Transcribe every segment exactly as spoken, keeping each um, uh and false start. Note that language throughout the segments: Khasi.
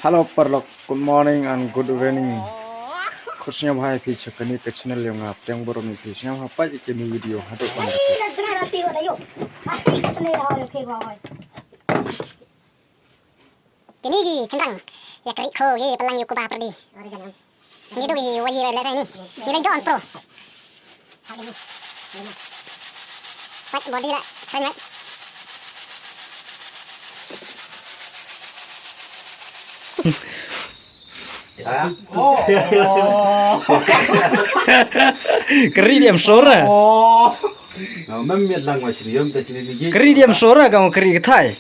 Hello paralok, good morning and good evening. Khublei shibun ïa phi sha kane ka channel jong nga, pdiang burom ïa phi sngewbha peit ïa kane ka video haduh ban da. Kine ki chynrang ïa ka ri kho ki pynlang ïa u kba pyrdi. Ngi duk i wa hi ba leh sa ini. Ngi leng don pro. Wait, body lah, keren, wait. Keri dia mesora. Mem miat lang wa sini, yom ta sini lagi. Keri dia mesora, kamu keri ke Thai.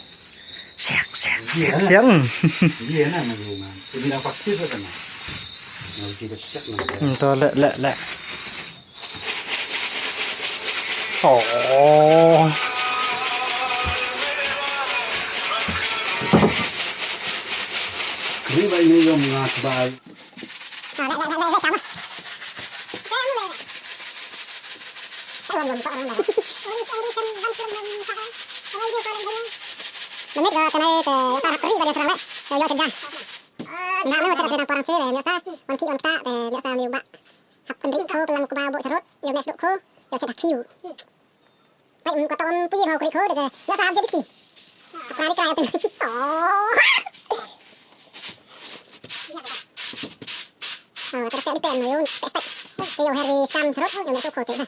Siak, siak, siak, siak. Iya na, na, na. Ini dah praktis aja na. Na, kita siak na. Hmm, to, le, le, le. Oh. Keri ba ini yom nga ba. Mynta ka tnai te ïohsah hap kri ba ïa srang leh, ïoh sdang. Nga ne ïohsah dang paran se, ïohsah wan ki wan ta te ïohsah miu ba. Hap kynriah kho pynlang kba buh sarut, ïoh ne sduk kho, ïoh sdang kiu. Ai, um, kata um pui mau kri kho de, ïohsah hap jadi ki. Hap kri kri. Oh. Ah, terus kayak di pen, yun, tek, tek. Kayak hari Sam serut, yun, itu kote, ha.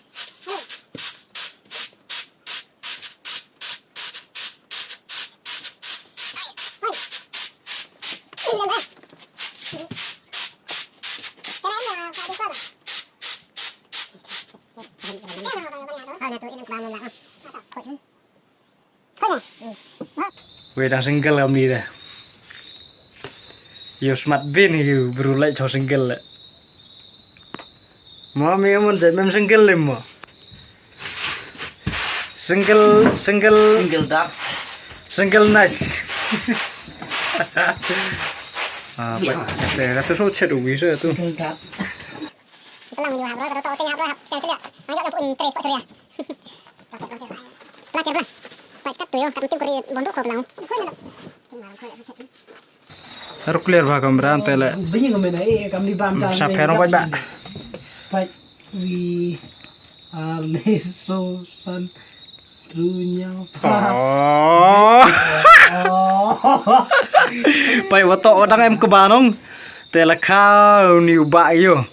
Wei dang single kam ni de. Ïoh smat bin ïoh bru lai cho single le. Mo mi mon de mem single le mo. Single, single. Single dad. Single nice. Ah, ya. Te ratu so chet ugi se tu. Single dad. Kelang ïa hap roi, roi, roi, hap siang selia. Nang ïa pun tres pak selia. Pelan, pelan. Pas kat tu yo, kat tu kori bondu ko pelang. Ruk clear ba kamera te le. Bini ko mena eh kam ni bam. Sa pherong bai ba. Pai wi ale so san. Runya. Oh. Pai wato odang em keba nong. Te la kau ni uba yo.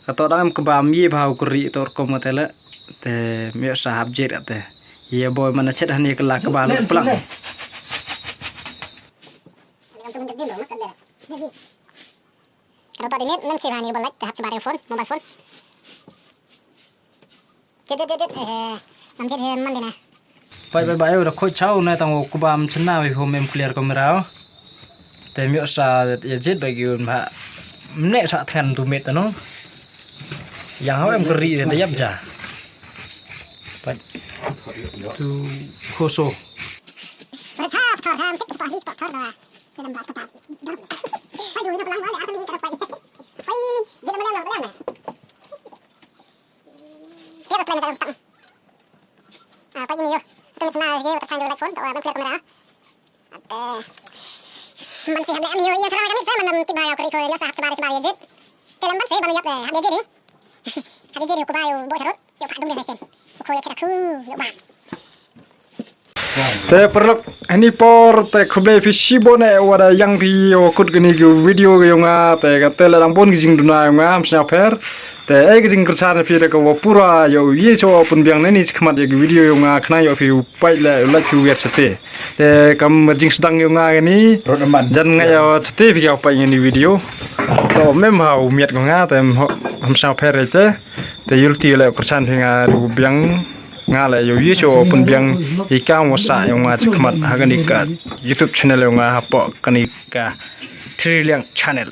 Kato dang em kba mi bha u kri to rukom te le. Te mio sa hap jet te. Ye boy mana chet hani kala kba lu plang. Kato di mit nan che bha ni ba light te hap che ba phone, mobile phone. Jet jet jet jet eh. Nam jet he man dina. Bai bai bai da khoi chau na tang u kba am chna wi hom em clear kamera. Te mio sa ya jet bai gi un ba. Mne sa than tu met no. Yang hau em kri da yap ja. Bai. Tu khoso. Bai cha thar ham tik pa hi pa thar da. Te lam ba ta. Bai du na plang wala ata mi ka pai. Bai, jila malang malang. Kira selain macam tak. Ah, pai ini yo. Atu mit sna lagi, atu change light phone, tawa ban clear kamera. Ate. Man si hamle ami yo, iya salam kami sa, man nam tiba ya kri ko, yo sa hap sabar sabar ya jit. Te lam ban se ban yap le, hap ya jit ni. Hap ya jit ni ko ba yo bo sarut, yo pa dum de sen. Ko yo chara ku, yo ba. Te paralok, hani por te khublei phi shibun eh, wada yang phi yo kut kani ki video ki yong nga, te kate le dang bun ki jingduna yong nga, ham sñiaw pher. Te ei ki jingkyrchan phi da ka wa pura yo ye cho pun biang ne ni khmat yo ki video yong nga, khna yo phi u pait le u like phi u wiat chate. Te kam jingsdang yong nga kani. Rot man. Jan nga yo chate phi ka u pait ngani video. To mem ha u miat ko nga, te ham sñiaw pher te. Te yul ti le kyrchan phi nga ru biang. Nga le yo ye cho pun biang i kam wa sa yong nga chi khmat ha kani ka YouTube channel yong nga hapo kani ka Three Liang Channel.